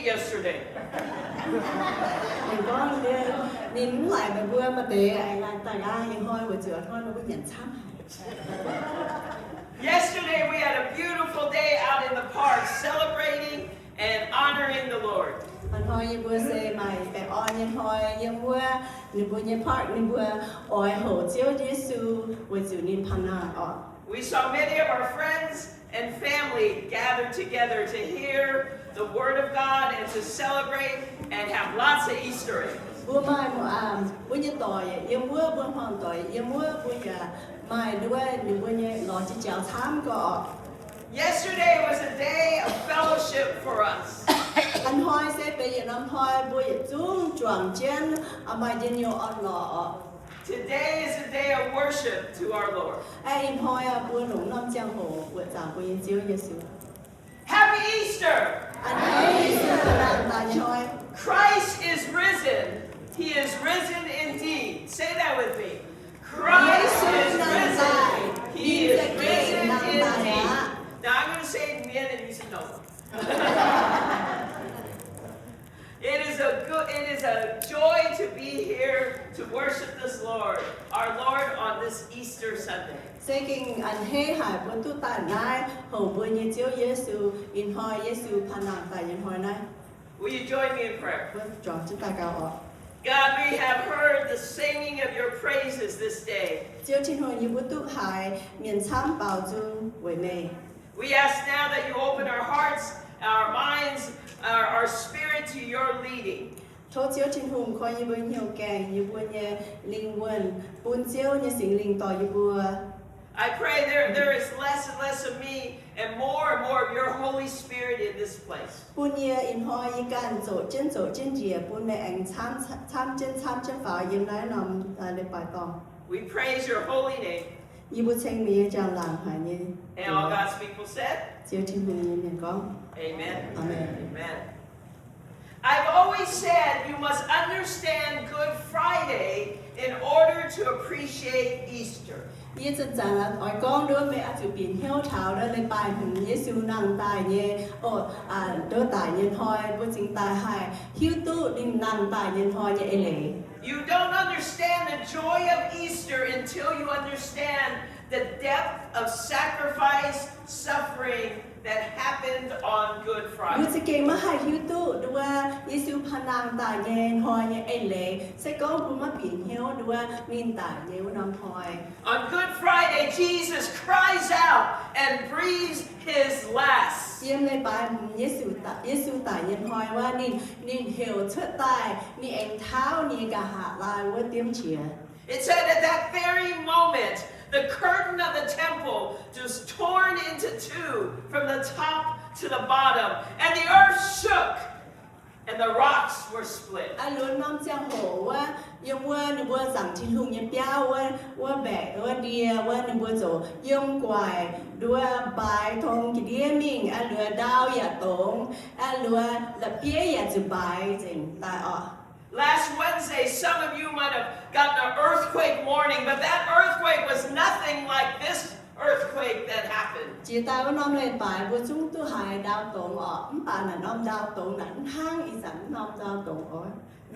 yesterday. Ninh gorngv, ninh mv laaic meih mbuo maaih deix aengx daaih nqaang ih hnoi weic zuqc hnoi ninh mbuo nyanc camv haic. Yesterday we had a beautiful day out in the park celebrating and honoring the Lord. Hnoi yie mbuo se maaih baengh orn nyei hnoi yiem wuov ninh mbuo nyei park, ninh mbuo oix hoqc Ziouv Yesu weic zuqc ninh panh naanc orqc. We saw many of our friends and family gathered together to hear the word of God and to celebrate and have lots of Easter eggs. Mbuo maaih, mbuo nyei doic yiem wuov, mbuo hmuangv doic yiem wuov, mbuo yaac maaih nduov ninh mbuo nyei lorz jiex jaux camv gau orqc. Yesterday was a day of fellowship for us. A'hnoi se benx yietc norm hnoi mbuo yietc zungv juangc jienv maaih njien-youh orn-lorqc orqc. Today is a day of worship to our Lord. Ih hnoi mbuo longc norm ziangh hoc buoqc zaangc mbuo nyei Ziouv Yesu. Happy Easter! A'hneiv Yesu nangh daaih nyei hnoi. Christ is risen. He is risen indeed. Say that with me. Christ is risen. He is risen indeed. Now I'm going to say it again and you say no. It is a good, it is a joy to be here to worship this Lord, our Lord, on this Easter Sunday. Se gengh a'hneiv haic mbuo duqv daaih naaiv hoqc mbuo nyei Ziouv Yesu ih hnoi, Yesu panh nangh daaih nyei hnoi naaiv. Will you join me in prayer? Mbuo juangc jienv daux gaux orqc. God, we have heard the singing of your praises this day. Ziouv Tin-Hungh, yie mbuo duqv haiz mienh camv baaux nzung weic meih. We ask now that you open our hearts, our minds, our, our spirit to your leading. Tov Ziouv Tin-Hungh koi yie mbuo hnyouv gaengh, yie mbuo nyei lingh wuonh, bun Ziouv nyei Singx Lingh dorh yie mbuo. I pray there, there is less and less of me and more and more of your Holy Spirit in this place. Bun yie ih hnoi yie ganh zoqc jienv zoqc jienv njiec, bun meih aengx camv, camv jienv, camv jienv faaux yiem naaiv norm leiz-baaix dorngh. We praise your holy name. Yie mbuo ceng meih nyei njang-laangc haic nyei. And all God's people said, Ziouv Tin-Hungh nyei mienh gorngv, Amen. Amen. Amen. I've always said you must understand Good Friday in order to appreciate Easter. Yie zanc-zanc oix gorngv nduov meih oix zuqc bieqc hnyouv taux nduov leiz-baaix hmz Yesu nangh daaih nyei, o, nduov daic nyei hnoi mbuo cingx daaih haih hiuv duqv ninh nangh daaih nyei hnoi nyei eix leiz. You don't understand the joy of Easter until you understand the depth of sacrifice, suffering that happened on Good Friday. Mbuo za'gengh maiv haih hiuv duqv nduov Yesu panh nangh daaih nyei hnoi nyei eix leiz, se gorngv mbuo maiv bieqc hnyouv nduov ninh daic nyei wuov norm hnoi. On Good Friday, Jesus cries out and breathes his last. Yiem leiz-baaix hmz Yesu daic, Yesu daic nyei hnoi wuov, ninh, ninh heuc cuotv daaih, ninh aengx tauv ninh nyei nqa'haav laai wuov diemv qiex. It said at that very moment, the curtain of the temple was torn into two from the top to the bottom, and the earth shook, and the rocks were split. Aa, luonx norm ziangh hoc wuov, yiem wuov ninh mbuo zaangc Tin-Hungh nyei biauv wuov, wuov mbaeqc wuov ndie wuov, ninh mbuo ziouc yiem guaic nduov mbaaix tong ga'ndiev mingh, aa, luonx ndau yaac dongz, aa, luonx la'bieiv yaac zuqc mbaaix nzengc daaih orqc. Last Wednesday, some of you might have gotten an earthquake warning, but that earthquake was nothing like this earthquake that happened. Jiex daaih wuov norm leiz-baaix mbuo zungv duqv haiz ndau dongz orqc, mv baac naaic norm ndau dongz naaic mv hnangv ih zanc wuov norm ndau dongz oc.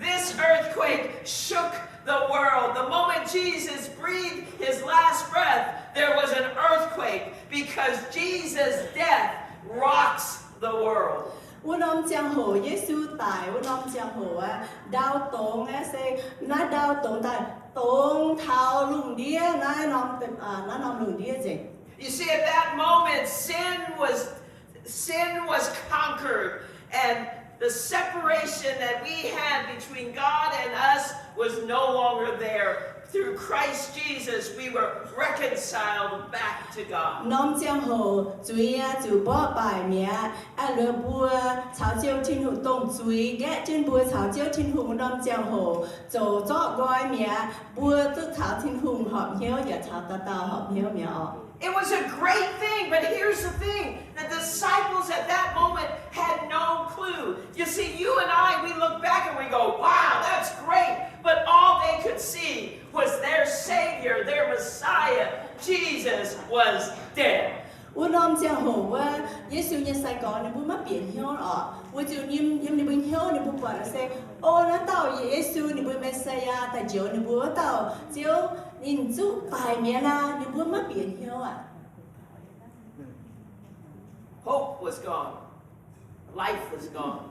This earthquake shook the world. The moment Jesus breathed his last breath, there was an earthquake because Jesus' death rocks the world. Wuov norm ziangh hoc Yesu daic wuov norm ziangh hoc aqv, ndau dongz aqv, se naaiv ndau dongz daaih dongz taux lungh ndiev naaiv norm, naaiv norm lungh ndiev nzengc. You see, at that moment, sin was, sin was conquered, and the separation that we had between God and us was no longer there. Through Christ Jesus, we were reconciled back to God. Norm ziangh hoc zuiz aqv, zuqc mborqv baaic mi'aqv. Aa, luonx mbuo caux Ziouv Tin-Hungh, dongh zuiz nqaeqv jienv mbuo caux Ziouv Tin-Hungh wuov norm ziangh hoc zoux zorqv nqoi mi'aqv. Mbuo duqv caux Tin-Hungh horpc hnyouv yaac caux dauh dauh horpc hnyouv mi'aqv orqc. It was a great thing, but here's the thing. The disciples at that moment had no clue. You see, you and I, we look back and we go, wow, that's great. But all they could see was their Savior, their Messiah, Jesus, was dead. Wuov norm ziangh hoc wuov, Yesu nyei sai-gorx ninh mbuo maiv bieqc hnyouv oc. Wuov ziouc yiem, yiem ninh mbuo hnyouv ninh mbuo buatc se, o, naaiv dauh Yesu ninh mbuo Messiah daaih njoux ninh mbuo wuov dauh Ziouv, ninh zungv baaic mi'aqv naaic, ninh mbuo maiv bieqc hnyouv aqv. Hope was gone. Life was gone.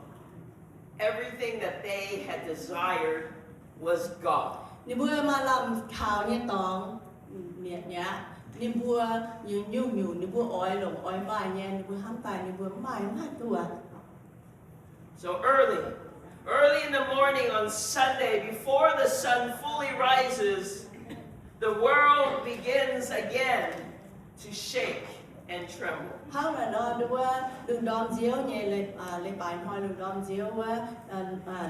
Everything that they had desired was gone. Ninh mbuo maaih lamh kaux nyei dorngx mietc mi'aqv. Ninh mbuo nyungc-nyungc ninh mbuo oix longc oix maaih nyei, ninh mbuo hnamv daaih ninh mbuo mv maaih, mv haih duqv aqv. So early, early in the morning on Sunday, before the sun fully rises, the world begins again to shake and tremble. Hnangv naaic nor, nduov wuov lungh ndorm nziouv nyei leiz-baaix hnoi, lungh ndorm nziouv wuov,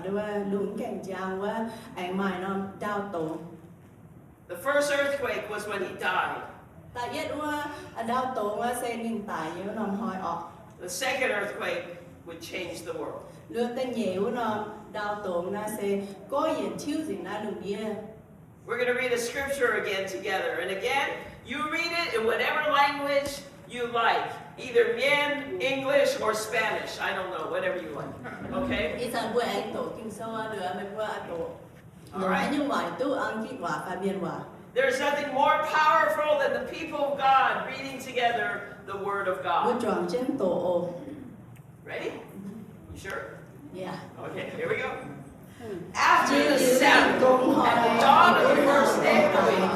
nduov wuov lungh gaengh njang wuov, aengx maaih norm ndaauv dongz. The first earthquake was when he died. Da'yietv wuov ndaauv dongz wuov se ninh daic nyei wuov norm hnoi oc. The second earthquake would change the world. Liuz da'nyeic wuov norm ndaauv dongz naaiv se goiv yienc tiuv nzengc naaiv lungh ndiev. We're going to read a scripture again together. And again, you read it in whatever language you like, either Mien, English, or Spanish. I don't know, whatever you like. Okay? Ih zanc mbuo aengx doqc Ging-Sou aqv, liuz meih mbuo oix doqc longc haaix nyungc waac duqv, Ang^gitv waac fai Mienh waac. There's nothing more powerful than the people of God reading together the Word of God. Mbuo juangc jienv doqc oc. Ready? You sure? Yeah. Okay, here we go. After the Sabbath, at the dawn of the first day of the week,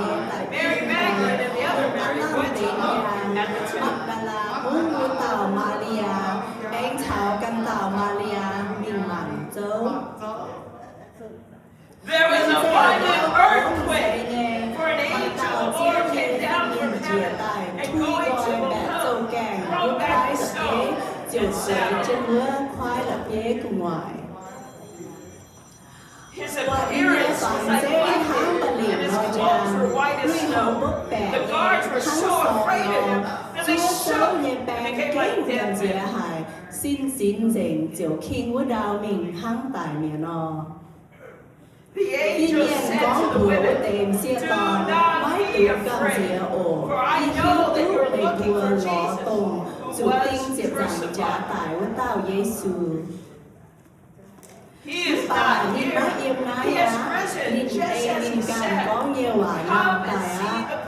Mary Magdalene and the other Mary went to look at the tomb. Maa^nda^laa mungv wuov dauh Maa^li^yaa, aengx caux ganh dauh Maa^li^yaa mingh mangc zouv. There was a violent earthquake, for an angel of the Lord came down from heaven, and going to the tomb, rolled back the stone, and sat on it. His appearance was like lightning, and his clothes were white as snow. The guards were so afraid of him that they shook and became like dead men. Sin zinx nzengc ziouc king wuov ndau mingh hnangv daic mi'aqv nor. Fin-mienh gorngv mbuox wuov deix m'sieqv dorn, Maiv dungx gamh nziex oc. Yie hiuv duqv meih mbuo lorz dongh zuqc ding ziepc nzaangc jaax daic wuov dauh Yesu. Mv baac ninh maiv yiem naaiv aqv. Ninh ei ninh ganh gorngv nyei waac nangh daaih aqv.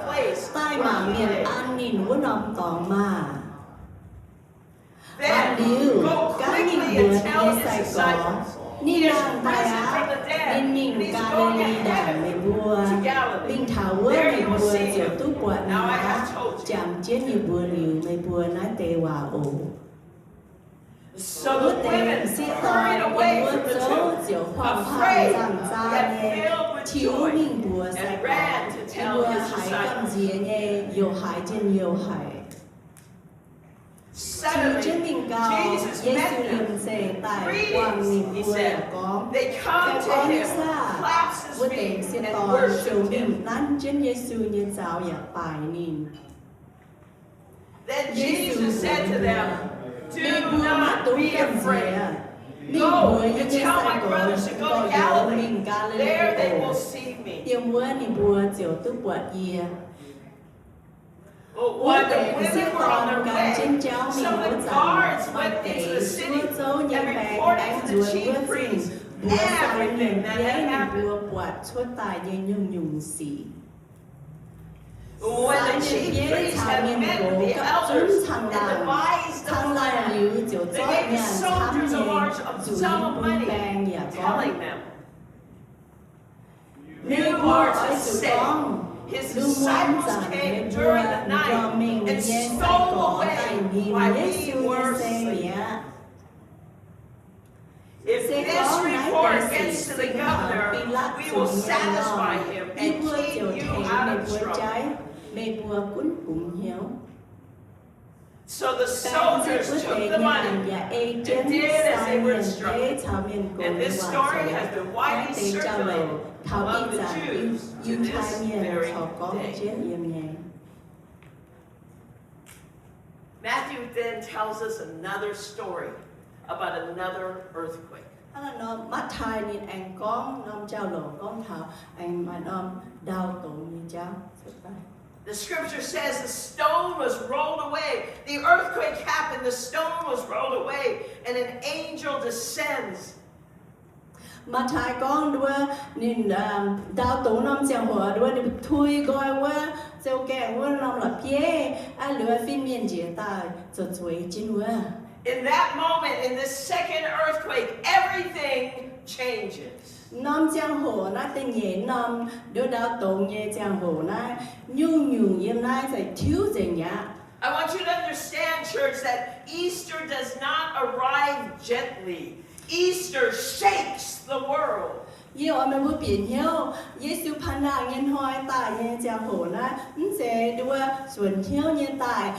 Daaih mangc mienh an ninh wuov norm dorngx maah! Aa liuz, gaanv mingh mbuox nyei sai-gorx, Ninh nangh daaih aqv. Ninh mingh Gaa^li^li ndaangc meih mbuo. Mingh taux wuov meih mbuo ziouc duqv buatc ninh aqv. Jangx jienv yie mbuo liuz, meih mbuo naaiv deix waac oc. Wuov deix m'sieqv dorn yiem wuov zouv ziouc huaang-huaang nzangh-nzang nyei tiux mingh mbuox sai-gorx. Ninh mbuo haiz gamh nziex nyei, youc haiz njien-youh haic. Tiux jienv mingh gau, Yesu liemh zeih daaih buangh ninh mbuo yaac gorngv, Baengh orn nyei saah? Wuov deix m'sieqv dorn ziouc mingh nanv jienv Yesu nyei zaux yaac baaic ninh. Yesu mbuox ninh mbuo, Meih mbuo maiv dungx gamh nziex. Mingh mbuox yie nyei sai-gorx gorx-youz mingh Gaa^li^li oc. Yiem wuov ninh mbuo ziouc duqv buatc yie. Wuov deix m'sieqv dorn gan jienv jauv mingh wuov zanc, maaih deix zuov zouv nyei baeng aengx nzuonx wuov zingh mbuox sai mienh bieiv ninh mbuo buatc cuotv daaih nyei nyungc-nyungc sic. Sai mienh bieiv caux mienh gox gapv zunv caangh laangh. Caangh laangh liuz ziouc zorqv nyaanh camv nyei zuiz bun baeng yaac gorngv, Meih mbuo oix zuqc gorngv, Lungh muonz zanc meih mbuo m'njormh mengh nyei sai-gorx daaih nimc Yesu nyei seng mi'aqv. Se gorngv naaiv deix sic cingx taux Bilatv zuangx mienh nor, yie mbuo ziouc tengx meih mbuo jaiv, meih mbuo gunv bungx hnyouv. Baeng zipv wuov deix nyaanh yaac ei jienv sai mienh bieiv caux mienh gox nyei waac zoux. Naaiv deix jauv-louc taux ih zanc Yiutai Mienh corc gorngv jienv yiem nyei. Matthew then tells us another story about another earthquake. Hnangv naaiv nor, Matv^tai ninh aengx gorngv norm jauv-louc gorngv taux aengx maaih norm ndau dongz nyei jauv cuotv daaih. The scripture says the stone was rolled away. The earthquake happened, the stone was rolled away, and an angel descends. Matv^taai gorngv nduov ninh ndau dongz norm ziangh hoc nduov ninh tui nqoi wuov zouv-gaengh wuov norm la'bieiv, aa, nduov fin-mienh njiec daaih zoux zueiz jienv wuov. In that moment, in this second earthquake, everything changes. Norm ziangh hoc naaiv da'nyeic norm nduov ndau dongz nyei ziangh hoc naaiv, nyungc-nyungc yiem naaiv za'gengh tiuv nzengc mi'aqv. I want you to understand, church, that Easter does not arrive gently. Easter shakes the world. Yie oix meih mbuo bieqc hnyouv, Yesu panh nangh nyei hnoi daaih nyei ziangh hoc naaiv, mv zeiz nduov suonc hnyouv nyei daaih,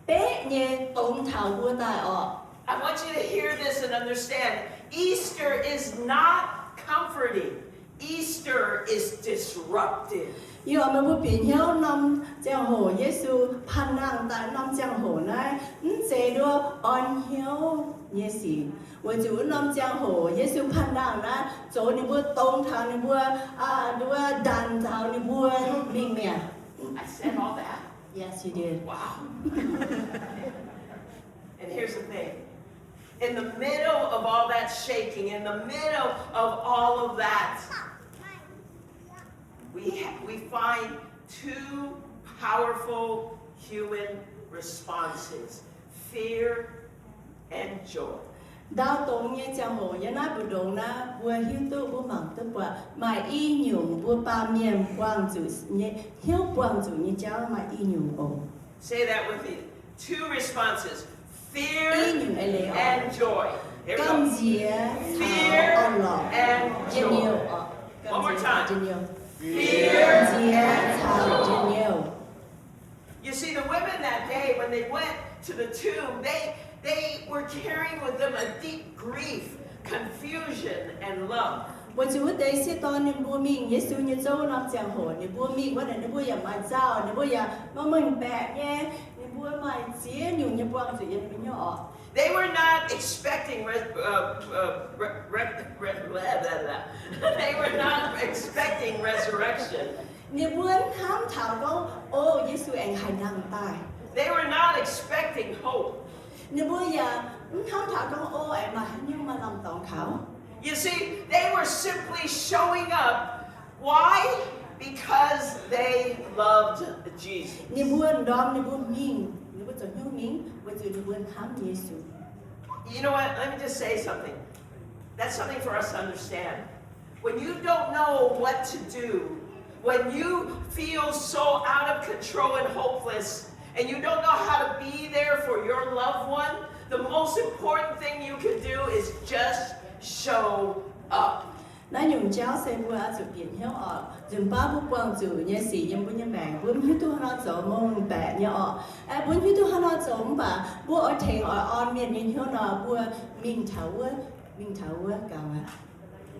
beqv nyei dongz taux mbuo daaih orqc. I want you to hear this and understand. Easter is not comforting. Easter is disruptive. Yie oix meih mbuo bieqc hnyouv norm ziangh hoc Yesu panh nangh daaih norm ziangh hoc naaiv, mv zeiz nduov orn hnyouv nyei sic. Weic zuqc wuov norm ziangh hoc Yesu panh nangh naaiv zoux ninh mbuo dongz taux ninh mbuo, nduov ndanc taux ninh mbuo mingh mi'aqv. I said all that. Yes, you did. Wow. And here's the thing. In the middle of all that shaking, in the middle of all of that, we, ha- we find two powerful human responses, fear and joy. Ndau dongz nyei ziangh hoc yiem naaiv mbu'ndongx naaiv, mbuo hiuv duqv, mbuo mangc duqv buatc maaih i nyungc mbuo baamh mienh buangh zuqc nyei, hnyouv buangh zuqc nyei jauv maaih i nyungc oc. Say that with me. Two responses. Fear and joy. Here we go. Gamh nziex caux orn-lorqc. Njien-youh. One more time. Fear and joy. Gamh nziex caux njien-youh. You see, the women that day, when they went to the tomb, they, they were carrying with them a deep grief, confusion, and love. Weic zuqc wuov deix sieqv dorn ninh mbuo mingh Yesu nyei zouv norm ziangh hoc, ninh mbuo mingh wuov naaic ninh mbuo yaac maaih nzauh, ninh mbuo yaac maiv mengh baeqc nyei, ninh mbuo maaih ziex nyungc nyei buangh zuqc yiem ninh mbuo nyei orqc. They were not expecting res- uh, uh, re- re- re- blah, blah, blah. They were not expecting resurrection. Ninh mbuo hnamv taux gorngv, o, Yesu aengx haih nangh daaih. They were not expecting hope. Ninh mbuo yaac mv hnamv taux gorngv, o, aengx maaih haaix nyungc maaih lamh dorngx kaux. You see, they were simply showing up. Why? Because they loved Jesus. Ninh mbuo ndorm ninh mbuo mingh, ninh mbuo zoux hnyouv mingh weic zuqc ninh mbuo hnamv Yesu. You know what? Let me just say something. That's something for us to understand. When you don't know what to do, when you feel so out of control and hopeless, and you don't know how to be there for your loved one, the most important thing you can do is just show up. Naaiv nyungc jauv se mbuo oix zuqc bieqc hnyouv oc. Nzunc baav mbuo buangh zuqc nyei sic yiem mbuo nyei maengc, mbuo mv hiuv duqv haaix nor zoux mv baeqc nyei orqc. Aeqv, mbuo hiuv duqv haaix nor zoux mv baac mbuo oix tengx oix orn mienh nyei hnyouv nor, mbuo mingh taux wuov, mingh taux wuov gaux aqv.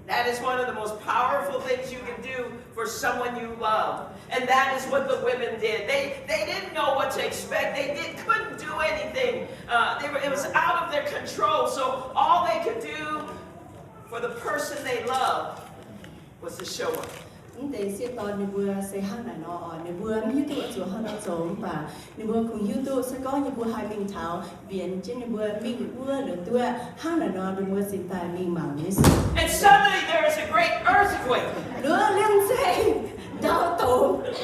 That is one of the most powerful things you can do for someone you love. And that is what the women did. They, they didn't know what to expect. They did, couldn't do anything. Uh, they were, it was out of their control. So all they could do for the person they loved was to show up. Mv deix sieqv dorn ninh mbuo se hnangv naaic nor oc. Ninh mbuo mv hiuv duqv oix zuqc hnangv naaiv zoux mv baac ninh mbuo kungx hiuv duqv se gorngv ninh mbuo haih mingh taux mbienx jienv ninh mbuo mingh wuov liuz duqv hnangv naaic nor ninh mbuo cingx daaih mingh mangc Yesu. And suddenly there is a great earthquake. Nduov liemh zeih ndau dongz.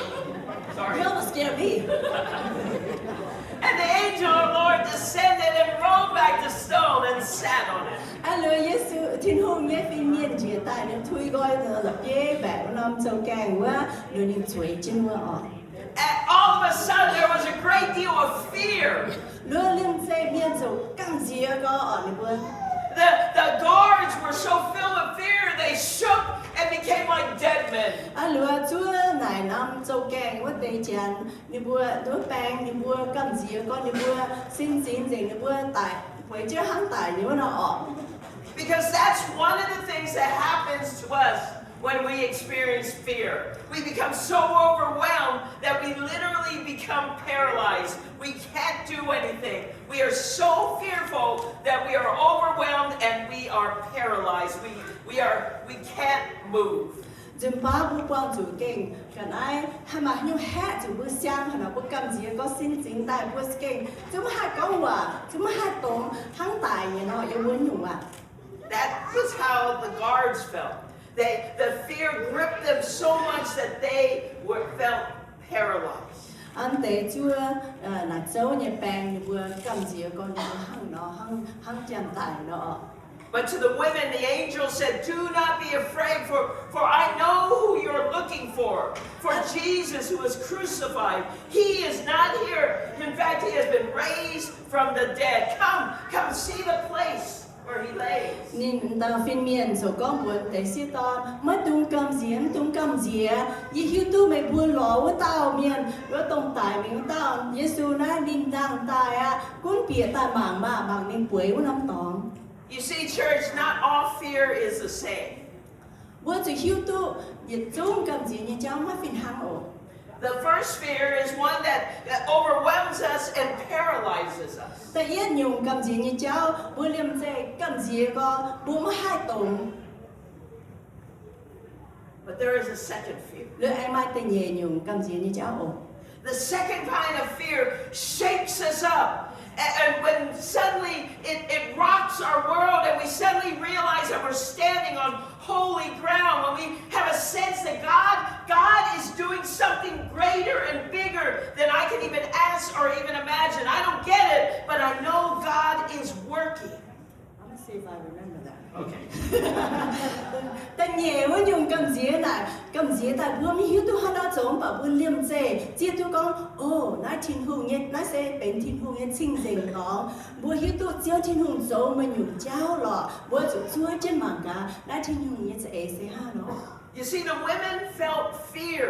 Sorry. You almost scared me. And the angel of the Lord descended and rolled back the stone and sat on it. Aa, liuz Yesu, Tin-Hungh nyei fin-mienh njiec daaih, ninh tui nqoi la'bieiv mbaeqc wuov norm zouv-gaengh wuov, liuz ninh zueiz jienv wuov oc. And all of a sudden, there was a great deal of fear. Liuz liemh zeih mienh ziouc gamh nziex gorx oc ninh mbuo. The, the guards were so filled with fear, they shook and became like dead men. Aa, liuz zuov naaic norm zouv-gaengh wuov deix janx, ninh mbuo wuov baeng, ninh mbuo gamh nziex gorx, ninh mbuo sin zinx nzengc, ninh mbuo daic, bueix jienv hnangv daic nyei wuov nor oc. Because that's one of the things that happens to us when we experience fear. We become so overwhelmed that we literally become paralyzed. We can't do anything. We are so fearful that we are overwhelmed and we are paralyzed. We, we are, we can't move. Nzunc baav mbuo buangh zuqc gengh ga'naaiv haih maaih haaix nyungc haeqv zuqc mbuo siang haaix nor, mbuo gamh nziex gorngv sin zingx daaih mbuo gengh zungv maiv haih gorngv waac, zungv maiv haih dongz, hnangv daic nyei nor, yiem wuov nyungc waac. That was how the guards felt. They, the fear gripped them so much that they were, felt paralyzed. An deix zuov naaic zouv nyei baeng ninh mbuo gamh nziex gorngv ninh mbuo hnangv nor, hnangv, hnangv janx-daic nor. But to the women, the angel said, Do not be afraid, for, for I know who you're looking for. For Jesus, who was crucified, he is not here. In fact, he has been raised from the dead. Come, come see the place where he lay. Ninh dau fin-mienh ziouc gorngv mbuox deix sieqv dorn, Maiv dungx gamh nziex, maiv dungx gamh nziex. Yie hiuv duqv meih mbuo lorz wuov dauh mienh, wuov dongh daic mingh wuov dauh Yesu naaiv. Ninh nzangh daaih aqv. Gunv bieqc daaih mangc maah! Mangc ninh bueix wuov norm dorngx. You see, church, not all fear is the same. Mbuo zuqc hiuv duqv yietc zungv gamh nziex nyei jauv maiv fih hnangv oc. The first fear is one that, that overwhelms us and paralyzes us. Da'yietv nyungc gamh nziex nyei jauv mbuo liemh zeih gamh nziex gorngv mbuo maiv haih dongz. But there is a second fear. Liuz aengx maaih da'nyeic nyungc gamh nziex nyei jauv oc. The second kind of fear shakes us up. And, and when suddenly it, it rocks our world and we suddenly realize that we're standing on holy ground, when we have a sense that God, God is doing something greater and bigger than I can even ask or even imagine. I don't get it, but I know God is working. I'll see if I remember that. Okay. Da'nyeic wuov nyungc gamh nziex naaic, gamh nziex daaih mbuo maiv hiuv duqv haaix nor zoux, mv baac mbuo liemh zeih zieqv duqv gorngv, O, naaiv Tin-Hungh nyei, naaiv se benx Tin-Hungh nyei cing-nzengc dorngx. Mbuo hiuv duqv Ziouv Tin-Hungh zoux meih nyungc jauv lorqc. Mbuo zuqc zuov jienv mangc gaax naaiv Tin-Hungh nyei za'eix se hnangv nor. You see, the women felt fear,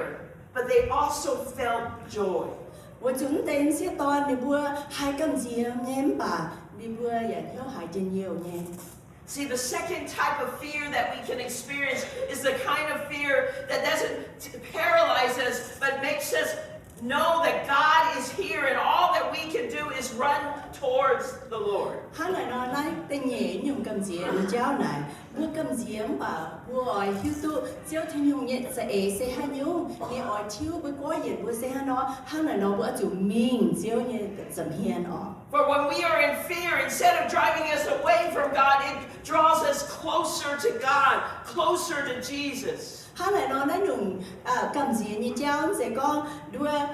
but they also felt joy. Weic zuqc mv deix sieqv dorn ninh mbuo haiz gamh nziex nyei, mv baac ninh mbuo yaac hnyouv haiz njien-youh nyei. See, the second type of fear that we can experience is the kind of fear that doesn't paralyze us, but makes us know that God is here and all that we can do is run towards the Lord. Hnangv naaic nor, naaiv da'nyeic nyungc gamh nziex nyei jauv naaic, mbuo gamh nziex mv baac mbuo oix hiuv duqv Ziouv Tin-Hungh nyei za'eix se haaix nyungc, ninh oix tiuv mbuo, gorngv yienc mbuo se haaix nor. Hnangv naaic nor mbuo oix zuqc mingh Ziouv nyei nza'hmien oc. For when we are in fear, instead of driving us away from God, it draws us closer to God, closer to Jesus. Hnangv naaic nor naaiv nyungc gamh nziex nyei jauv se gorngv nduov,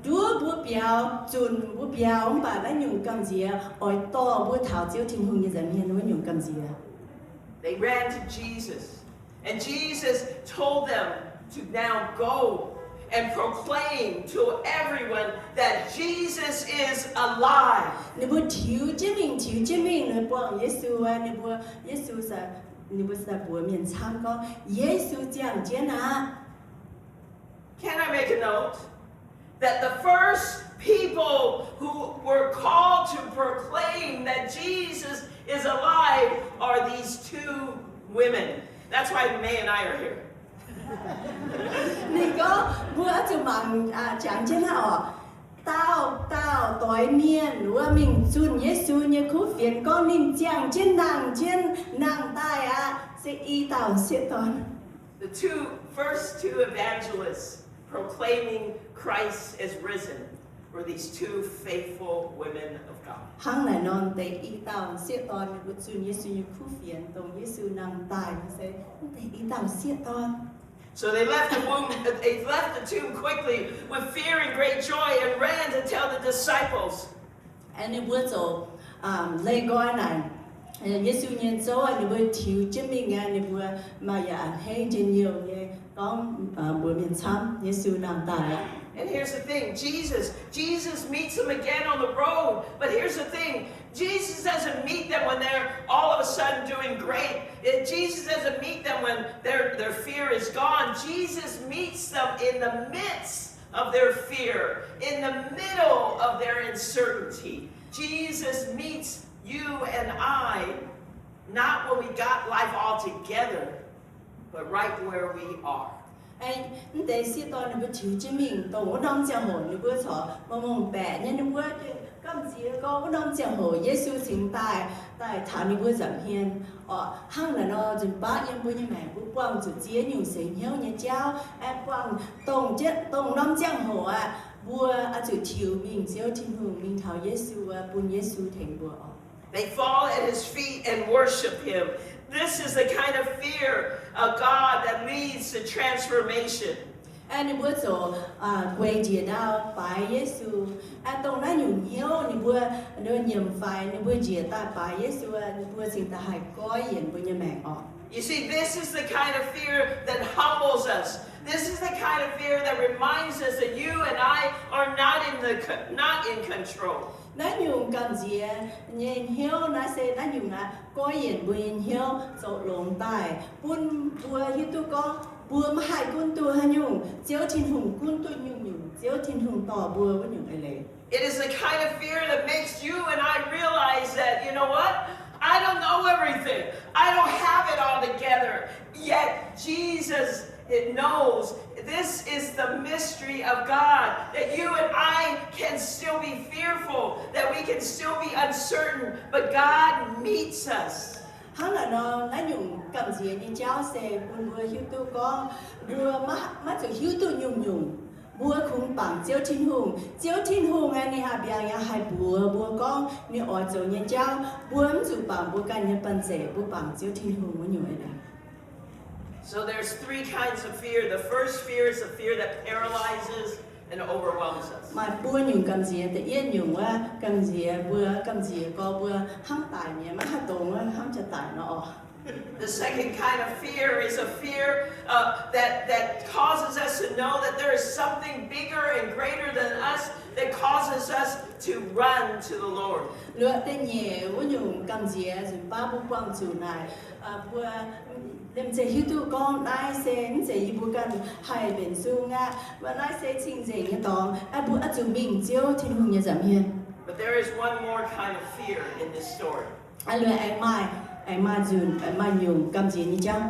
nduov mbuo biaux, zunc mbuo biaux, mv baac naaiv nyungc gamh nziex oix dorh mbuo taux Ziouv Tin-Hungh nyei nza'hmien wuov nyungc gamh nziex. They ran to Jesus, and Jesus told them to now go and proclaim to everyone that Jesus is alive. Ninh mbuo tiux jienv mingh, tiux jienv mingh, ninh buangh Yesu aqv. Ninh mbuo, Yesu, ninh mbuo daaih mbuox mienh camv gorngv, Yesu ziangh jienv aqv. Can I make a note that the first people who were called to proclaim that Jesus is alive are these two women? That's why May and I are here. Ninh gorngv mbuo oix zuqc mangc jangx jienv hnangv oc. Dauh dauh doix mienh wuov mingh zunh Yesu nyei kuv fienx gorngv ninh ziangh jienv, nangh jienv, nangh daaih aqv, se i dauh sieqv dorn. The two, first two evangelists proclaiming Christ is risen were these two faithful women of God. Hnangv naaic nor, deix i dauh sieqv dorn ninh mbuo zunh Yesu nyei kuv fienx dongh Yesu nangh daaih nor se mv deix i dauh sieqv dorn. So they left the womb, they left the tomb quickly with fear and great joy and ran to tell the disciples. Ninh mbuo ziouc leih nqoi naaic Yesu nyei zouv, ninh mbuo tiux jienv mingh aqv. Ninh mbuo maaih yaac a'hneiv njien-youh nyei gorngv mbuox mienh camv Yesu nangh daaih aqv. And here's the thing, Jesus, Jesus meets them again on the road. But here's the thing, Jesus doesn't meet them when they're all of a sudden doing great. It, Jesus doesn't meet them when their, their fear is gone. Jesus meets them in the midst of their fear, in the middle of their uncertainty. Jesus meets you and I, not when we got life all together, but right where we are. Mv deix sieqv dorn ninh mbuo tiux jienv mingh dongh wuov norm ziangh hoc ninh mbuo corc mongh mongh baeqc nyei, ninh mbuo gamh nziex gorngv wuov norm ziangh hoc Yesu cingx daaih, daaih taux ninh mbuo nza'hmien. Orqc, hnangv naaic nor, nzunc baav yiem mbuo nyei maengc mbuo buangh zuqc ziex nyungc seix hnyouv nyei jauv, aengx buangh dongh, dongh norm ziangh hoc aqv, mbuo oix zuqc tiux mingh Ziouv Tin-Hungh, mingh taux Yesu, bun Yesu tengx mbuo orqc. They fall at his feet and worship him. This is the kind of fear of God that leads to transformation. Ninh mbuo ziouc gueix njiec ndau baaix Yesu. Dongh naaiv nyungc hnyouv ninh mbuo nyiemc faix, ninh mbuo njiec daaih baaix Yesu, ninh mbuo cingx daaih haih goiv yienc mbuo nyei maengc orqc. You see, this is the kind of fear that humbles us. This is the kind of fear that reminds us that you and I are not in the, not in control. Naaiv nyungc gamh nziex nyei hnyouv naaiv se naaiv nyungc aqv, goiv yienc mbuo nyei hnyouv zoux longx daaih, bun mbuo hiuv duqv gorngv mbuo maiv haih gunv duqv haaix nyungc, Ziouv Tin-Hungh gunv duqv nyungc-nyungc, Ziouv Tin-Hungh dorh mbuo wuov nyungc eix leiz. It is the kind of fear that makes you and I realize that, you know what? I don't know everything. I don't have it all together. Yet Jesus, it knows. This is the mystery of God, that you and I can still be fearful, that we can still be uncertain, but God meets us. Hnangv naaic nor, naaiv nyungc gamh nziex nyei jauv se bun mbuo hiuv duqv gorngv mbuo maiv zuqc hiuv duqv nyungc-nyungc. Mbuo kungx bangc Ziouv Tin-Hungh. Ziouv Tin-Hungh aeqv, ninh haih mbiaangx yaac haih mbuox mbuo gorngv ninh oix zoux nyei jauv. Mbuo mv zuqc bangc mbuo ganh nyei banh-zeic, mbuo bangc Ziouv Tin-Hungh wuov nyungc eix leiz. So there's three kinds of fear. The first fear is a fear that paralyzes and overwhelms us. Maaih buo nyungc gamh nziex. Da'yietv nyungc wuov gamh nziex, mbuo gamh nziex gorx mbuo hnamv daic mi'aqv, maiv haih dongz wuov, hnamv jiex daic nor orqc. The second kind of fear is a fear, uh, that, that causes us to know that there is something bigger and greater than us that causes us to run to the Lord. Luoqc da'nyeic wuov nyungc gamh nziex nzunc baav mbuo buangh zuqc naaic, mbuo liemh zeih hiuv duqv gorngv naaiv se mv zeiz yie mbuo ganh haih mbenc sung aqv. Mv baac naaiv se cing-nzengc nyei dorngx, mbuo oix zuqc mingh Ziouv Tin-Hungh nyei nza'hmien. But there is one more kind of fear in this story. Aa, luoqc aengx maaih, aengx maaih nzunc, aengx maaih nyungc gamh nziex nyei jauv.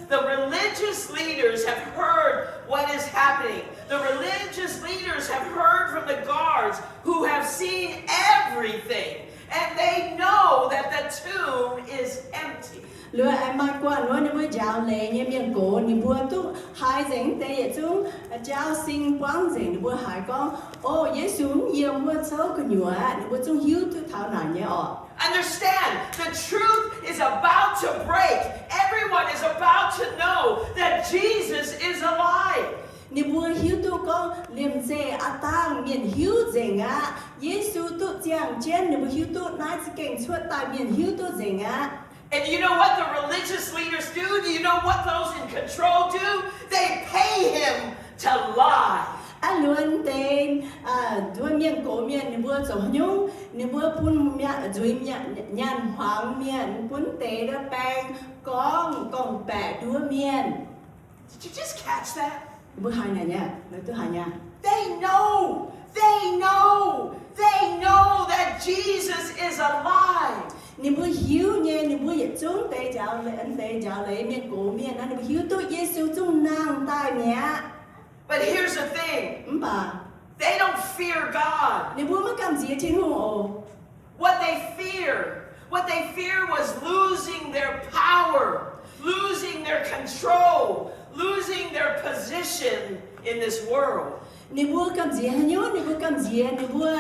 The religious leaders have heard what is happening. The religious leaders have heard from the guards who have seen everything, and they know that the tomb is empty. Luoqc aengx maaih guanh wuov ninh mbuo njaaux leiz nyei mienh gox, ninh mbuo duqv haiz nzengc mv deix yietc zungv jauv-sing buangv nzengc, ninh mbuo haiz gorngv, o, Yesu mv yiem wuov zouv gu'nyuoz aqv. Ninh mbuo zungv hiuv duqv taux naaic nyei orqc. Understand, the truth is about to break. Everyone is about to know that Jesus is alive. Ninh mbuo hiuv duqv gorngv liemh zeih aav dangh mienh hiuv nzengc aqv. Yesu duqv ziangh jienv. Ninh mbuo hiuv duqv naaiv za'gengh cuotv daaih mienh hiuv duqv nzengc aqv. And you know what the religious leaders do? Do you know what those in control do? They pay him to lie. Aa, luoqc deix, nduov mienh gox mienh ninh mbuo zoux haaix nyungc? Ninh mbuo bun nzuiz nyanc hmuangx mienh, bun deix baeng gorngv gorngv-baeqc nduov mienh. Did you just catch that? Mbuo haiz naaic nyei, duqv haiz nyei. They know, they know, they know that Jesus is alive. Ninh mbuo hiuv nyei, ninh mbuo yietc zungv deix njaaux leiz, deix njaaux leiz mienh gox mienh nor, ninh mbuo hiuv duqv Yesu zungv nangh daaih mi'aqv. But here's the thing. Mv baac they don't fear God. Ninh mbuo maiv gamh nziex Tin-Hungh oc. What they fear, what they fear was losing their power, losing their control, losing their position in this world. Ninh mbuo gamh nziex haaix nyungc? Ninh mbuo gamh nziex ninh mbuo,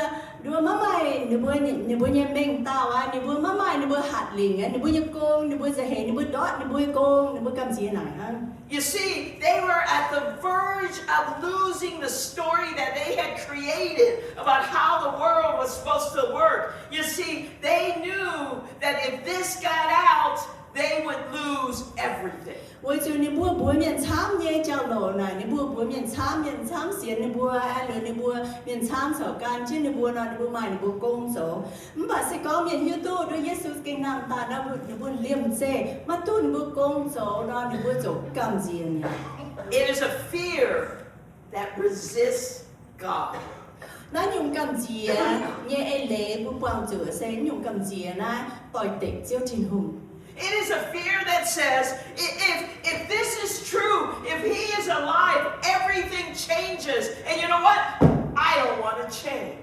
ninh mbuo maiv maaih ninh mbuo, ninh mbuo nyei mengh dauh aqv. Ninh mbuo maiv maaih ninh mbuo hatc lingc aqv, ninh mbuo nyei gong, ninh mbuo nza'heix, ninh mbuo ndortv ninh mbuo nyei gong, ninh mbuo gamh nziex naaic hnangv. You see, they were at the verge of losing the story that they had created about how the world was supposed to work. You see, they knew that if this got out, they would lose everything. Weic zuqc ninh mbuo mbuox mienh camv nyei jauv-louc naaic, ninh mbuo mbuox mienh camv, mienh camv sienx ninh mbuo, aa, liuz ninh mbuo mienh camv caux gan jienv ninh mbuo nor, ninh mbuo maaih ninh mbuo gong zoux. Mv baac se gorngv mienh hiuv duqv nduov Yesu gengh nangh daaih nor, ninh mbuo liemh zeih maiv duqv ninh mbuo gong zoux nor, ninh mbuo ziouc gamh nziex mi'aqv. It is a fear that resists God. Naaiv nyungc gamh nziex nyei eix leiz mbuo buangh zuqc se nyungc gamh nziex naaiv doix-dekc Ziouv Tin-Hungh. It is a fear that says, if, if this is true, if he is alive, everything changes. And you know what? I don't want to change.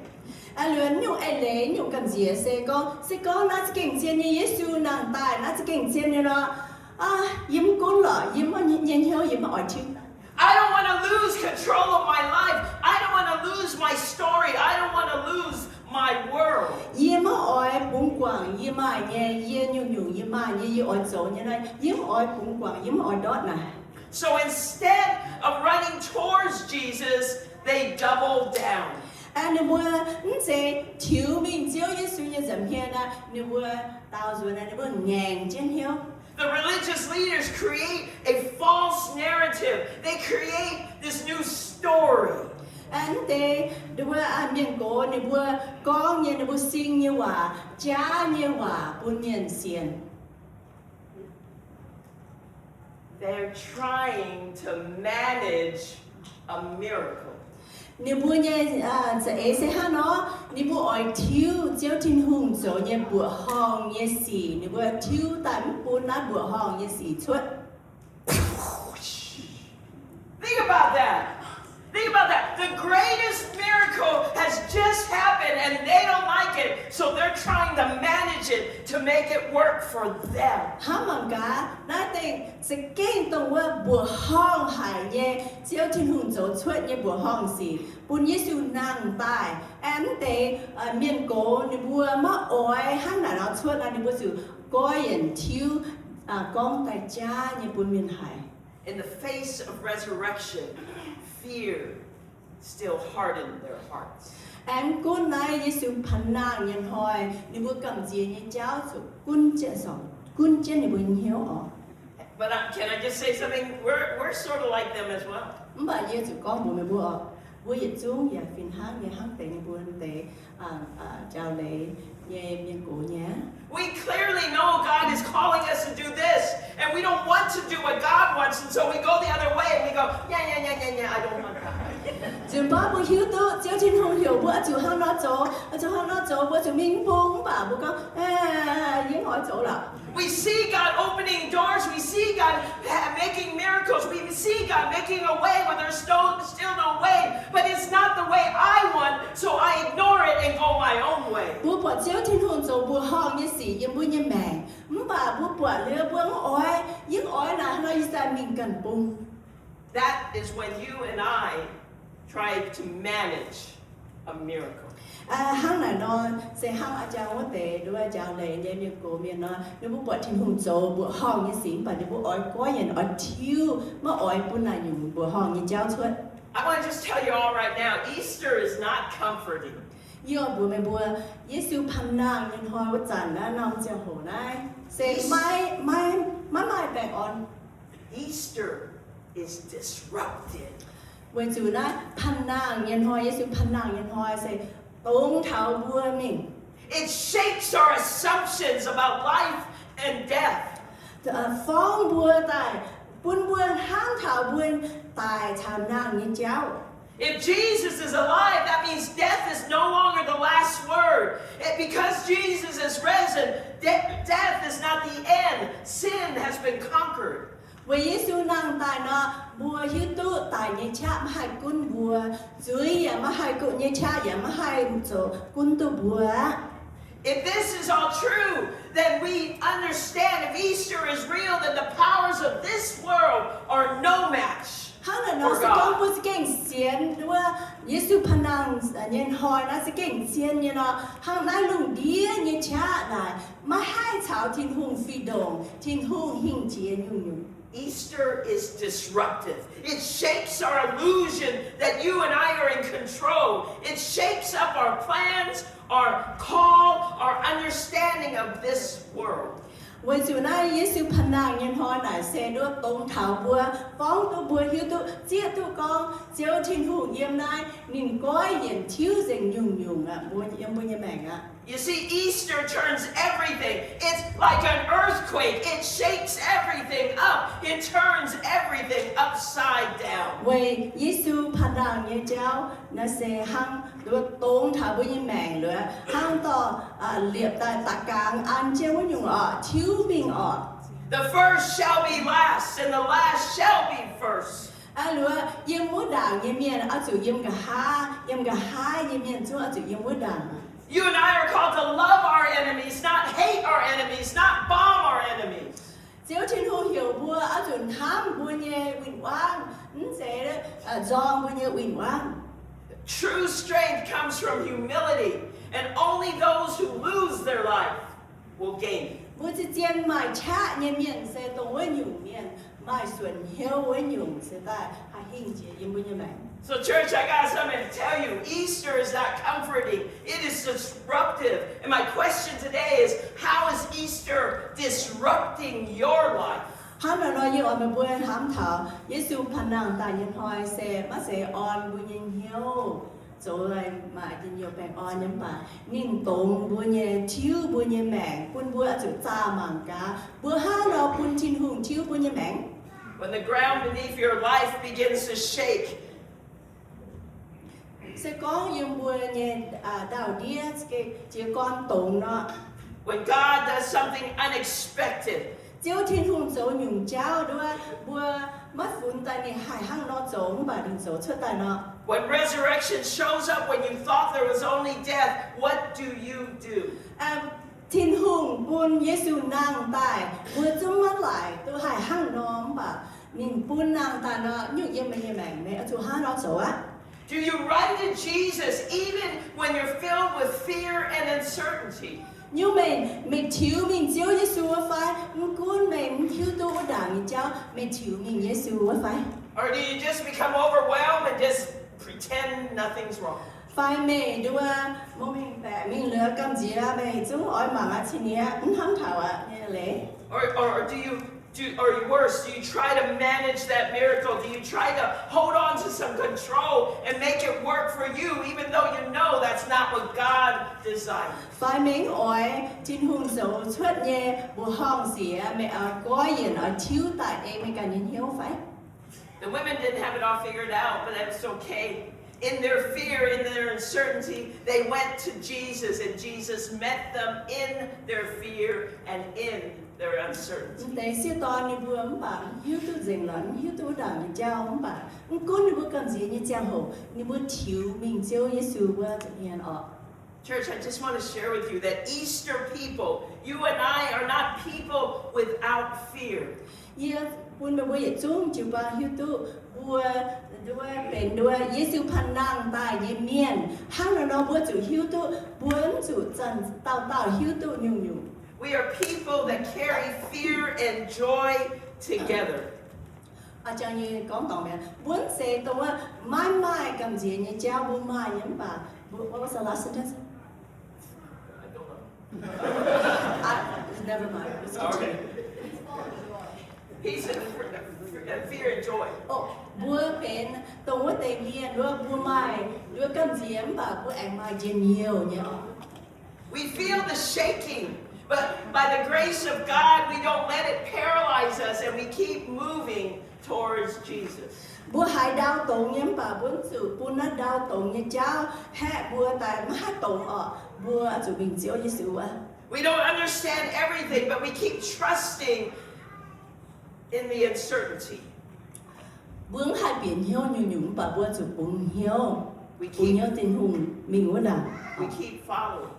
Aa, liuz nyungc eix deix nyungc gamh nziex se gorngv, se gorngv naaiv za'gengh zien nyei Yesu nangh daaih, naaiv za'gengh zien nyei nor, yie mv gunv lorqc, yie mv nyei hnyouv yie mv oix tiuv. I don't want to lose control of my life. I don't want to lose my story. I don't want to lose my world. Yie mv oix bungx guangc yie maaih nyei, yie nyungc-nyungc yie maaih nyei, yie oix zoux nyei naaiv, yie mv oix bungx guangc, yie mv oix ndortv naaic. So instead of running towards Jesus, they double down. Ninh mbuo mv zeiz tiux mingh Ziouv Yesu nyei nza'hmien aqv, ninh mbuo daaux nzuonx, ninh mbuo ngaengc jienv hnyouv. The religious leaders create a false narrative. They create this new story. Mv deix, ninh mbuo, mienh gox ninh mbuo gorngv nyei, ninh mbuo sing nyei waac, jaav nyei waac bun mienh sienx. They're trying to manage a miracle. Ninh mbuo nyei za'eix se hnangv nor, ninh mbuo oix tiuv Ziouv Tin-Hungh zoux nyei mbuoqc horngh nyei sic, ninh mbuo tiuv daaih mv bun naaiv mbuoqc horngh nyei sic cuotv. Think about that. Think about that. The greatest miracle has just happened and they don't like it, so they're trying to manage it to make it work for them. Hnamv mangc gaax, naaiv deix za'gengh dongh wuov mbuoqc horngh haic nyei, Ziouv Tin-Hungh zoux cuotv nyei mbuoqc horngh sic, bun Yesu nangh daaih. Mv deix mienh gox ninh mbuo maiv oix hnangv naaic nor cuotv nor, ninh mbuo ziouc goiv yienc tiuv, gorngv daaih jaav nyei bun mienh haiz. In the face of resurrection, fear still hardened their hearts. Aengx gunv naaiv Yesu pan nangh nyei hnoi, ninh mbuo gamh nziex nyei jauv zuqc gunv jienv, gunv jienv ninh mbuo nyei hnyouv oc. But can I just say something? We're, we're sort of like them as well. Mv baac yie zuqc gorngv mbuox meih mbuo oc, mbuo yietc zungv yaac fih hnangv nyei, hnangv deix ninh mbuo deix njaaux leiz nyei mienh gox nyei. We clearly know God is calling us to do this, and we don't want to do what God wants, and so we go the other way, and we go, yeah, yeah, yeah, yeah, yeah, I don't want that. Nzunc baav mbuo hiuv duqv Ziouv Tin-Hungh heuc mbuo oix zuqc hnangv nor zoux, oix zuqc hnangv nor zoux, mbuo zuqc mingh bung, mv baac mbuo gorngv, yie mv oix zoux lorqc. We see God opening doors. We see God making miracles. We see God making a way where there's still, still no way. But it's not the way I want, so I ignore it and go my own way. Mbuo buatc Ziouv Tin-Hungh zoux mbuoqc horngh nyei sic yiem mbuo nyei maengc, mv baac mbuo buatc liuz mbuo mv oix, yie mv oix naaic nor, yie sai mingh ganh bung. That is when you and I try to manage a miracle. Hnangv naaic nor, se hnangv a'jang wuov deix nduov njaaux leiz nyei mienh gox mienh nor, ninh mbuo buatc Tin-Hungh zoux mbuoqc horngh nyei sic, mv baac ninh mbuo oix goiv yienc, oix tiuv, maiv oix bun naaic nyungc mbuoqc horngh nyei jauv cuotv. I want to just tell you all right now, Easter is not comforting. Yie oix mbuox meih mbuo, Yesu pan nangh nyei hnoi wuov zanc naaiv, norm ziangh hoc naaiv se maiv, maiv maaih baengh orn. Easter is disruptive. Weic zuqc naaiv pan nangh nyei hnoi, Yesu pan nangh nyei hnoi se dongz taux mbuo mingh. It shakes our assumptions about life and death. Forng mbuo daaih, bun mbuo hnangv taux mbuo daic caux nangh nyei jauv. If Jesus is alive, that means death is no longer the last word. Because Jesus is risen, de- death is not the end. Sin has been conquered. Weic Yesu nangh daaih nor, mbuo hiuv duqv daic nyei qaqv maiv haih gunv mbuo. Zuiz yaac maiv haih gunv, nyei qaqv yaac maiv haih zoux gunv duqv mbuo aqv. If this is all true, then we understand if Easter is real, then the powers of this world are no match. Hnangv naaic nor, se gorngv mbuo za'gengh sienx wuov Yesu pan nangh nyei hnoi naaiv za'gengh zien nyei nor, hnangv naaiv lungh ndiev nyei qaqv naaic maiv haih caux Tin-Hungh fih ndongc, Tin-Hungh hingh jiex nyungc-nyungc. Easter is disruptive. It shakes our illusion that you and I are in control. It shakes up our plans, our call, our understanding of this world. Weic zuqc naaiv Yesu pan nangh nyei hnoi naaic se nduov dongz taux mbuo, forng duqv mbuo hiuv duqv, zieqv duqv gorngv Ziouv Tin-Hungh yiem naaiv ninh goiv yienc tiuv nzengc nyungc-nyungc aqv, mbuo yiem mbuo nyei maengc aqv. You see, Easter turns everything. It's like an earthquake. It shakes everything up. It turns everything upside down. Weic Yesu pan nangh nyei jauv naaiv se hnangv nduov dongz taux mbuo nyei maengc liuz, hnangv dorh liepc daaih da'gaangx an jienv wuov nyungc orqc, tiuv mingh orqc. The first shall be last, and the last shall be first. Liuz, yiem wuov ndaangc nyei mienh oix zuqc yiem nqa'haav, yiem nqa'haav nyei mienh zungv oix zuqc yiem wuov ndaangc. You and I are called to love our enemies, not hate our enemies, not bomb our enemies. Ziouv Tin-Hungh heuc mbuo oix zuqc hnamv mbuo nyei win-wangv, mv zeiz nzorng mbuo nyei win-wangv. True strength comes from humility, and only those who lose their life will gain it. Mbuo zien-zien maaih qaqv nyei mienh se dongh wuov nyungc mienh, maaih suonc hnyouv wuov nyungc se daaih haih hingh jiex yiem mbuo nyei maengc. So, church, I got something to tell you. Easter is not comforting. It is disruptive. And my question today is, how is Easter disrupting your life? Hnangv naaic nor, yie oix meih mbuo hnamv taux Yesu panh nangh daaih nyei hnoi se maiv zeiz orn mbuo nyei hnyouv zoux maaih njien-youh baengh orn nyei, mv baac ninh dongz mbuo nyei, tiuv mbuo nyei maengc, bun mbuo oix zuqc zaah mangc gaax mbuo hnangv nor bun Tin-Hungh tiuv mbuo nyei maengc. When the ground beneath your life begins to shake, se gorngv yiem mbuo nyei ndau-ndiev jiez gorn dongz nor, when God does something unexpected, Ziouv Tin-Hungh zoux nyungc jauv nduov, mbuo maiv funx daaih ninh haih hnangv nor zoux, mv baac ninh zoux cuotv daaih nor, when resurrection shows up when you thought there was only death, what do you do? Tin-Hungh bun Yesu nangh daaih, mbuo zungv maiv laaic duqv haih hnangv nor, mv baac ninh bun nangh daaih nor, nyungc yiem meih nyei maengc meih oix zuqc hnangv nor zoux aqv. Do you run to Jesus even when you're filled with fear and uncertainty? Nyungc meih, meih tiux mingh Ziouv Yesu wuov fai? Mv gunv meih mv hiuv duqv wuov ndaangc nyei jauv, meih tiux mingh Yesu wuov fai? Or do you just become overwhelmed and just pretend nothing's wrong? Fai meih nduov, mbuo mingh baeqc mingh liuz gamh nziex, meih zungv oix mangc aqv, cin-niex mv hnamv taux aqv nyei leiz. Or, or do you, do, or worse, do you try to manage that miracle? Do you try to hold on to some control and make it work for you, even though you know that's not what God designed? Fai meih oix Tin-Hungh zoux cuotv nyei mbuoqc horngh siex, meih oix goiv yienc oix tiuv daaih ei meih ganh nyei hnyouv fai? The women didn't have it all figured out, but that's okay. In their fear, in their uncertainty, they went to Jesus, and Jesus met them in their fear and in their uncertainty. M'deix sieqv dorn ninh mbuo mv baac mv hiuv duqv nzengc lorqc, mv hiuv duqv wuov ndaangc nyei jauv, mv baac mv gunv ninh mbuo gamh nziex nyei ziangh hoc, ninh mbuo tiux mingh Ziouv Yesu wuov nza'hmien oc. Church, I just want to share with you that Easter people, you and I are not people without fear. Yie bun meih mbuo yietc zungv jiu-baang hiuv duqv mbuo, nduov benx nduov Yesu panh nangh daaih nyei mienh. Hnangv naaiv nor mbuo zuqc hiuv duqv, mbuo mv zuqc zanc dauh dauh hiuv duqv nyungc-nyungc. We are people that carry fear and joy together. Aa, jangx nyei gorngv dorngc mi'aqv. Mbuo mv zeiz dongh wuov maiv maaih gamh nziex nyei jauv, mbuo maaih nyei mv baac mbuo, what was the last sentence? I, never mind. Let's continue. Peace and fear and joy. Oh, mbuo benx dongh wuov deix mienh wuov, mbuo maaih nduov gamh nziex mv baac mbuo aengx maaih njien-youh nyei oc. We feel the shaking, but by the grace of God, we don't let it paralyze us and we keep moving towards Jesus. Mbuo haiz ndau dongz nyei mv baac mbuo mv zuqc bun naaiv ndau dongz nyei jauv haeqv mbuo daaih maiv haih dongz oc. Mbuo zuqc mingh Ziouv Yesu wuov. We don't understand everything, but we keep trusting in the uncertainty. Mbuo mv haih bieqc hnyouv nyungc-nyungc mv baac mbuo zuqc bungx hnyouv, bungx hnyouv Tin-Hungh mingh wuov ndaangc. We keep following.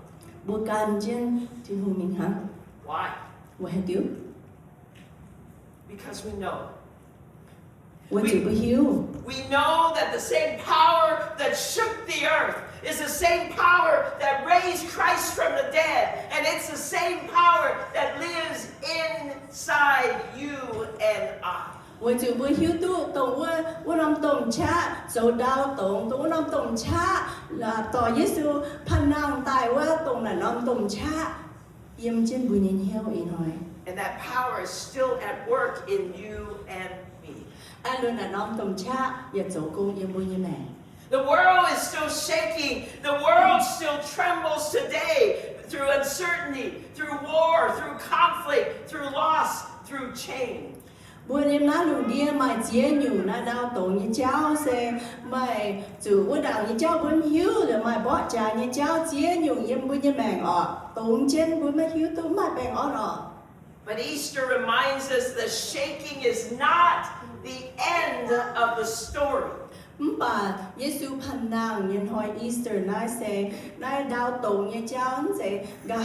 Mbuo gan jienv Tin-Hungh mingh hnangv. Why? Weic haaix diuc? Because we know. Weic zuqc mbuo hiuv. We know that the same power that shook the earth is the same power that raised Christ from the dead, and it's the same power that lives inside you and I. Weic zuqc mbuo hiuv duqv dongh wuov, wuov norm domh qaqv zoux ndau dongz, dongh wuov norm domh qaqv, dorh Yesu panh nangh daaih wuov dongh naaic norm domh qaqv yiem jienv mbuo nyei hnyouv ih hnoi. And that power is still at work in you and me. Aa, naaiv norm domh qaqv yaac zoux gong yiem mbuo nyei maengc. The world is still shaking. The world still trembles today through uncertainty, through war, through conflict, through loss, through change. Mbuo yiem naaiv lungh ndiev maaih ziex nyungc naaiv ndau dongz nyei jauv se maaih zuqc wuov ndaangc nyei jauv mbuo mv hiuv, maaih mborqv jaax nyei jauv ziex nyungc yiem mbuo nyei maengc oc. Dongz jienv mbuo maiv hiuv duqv, maiv maaih baengh orn oc. But Easter reminds us the shaking is not the end of the story. Mv baac Yesu Panh Nangh nyei hnoi Easter naaiv se naaiv ndaauv dongz nyei jauv, mv zeiz nqa'haav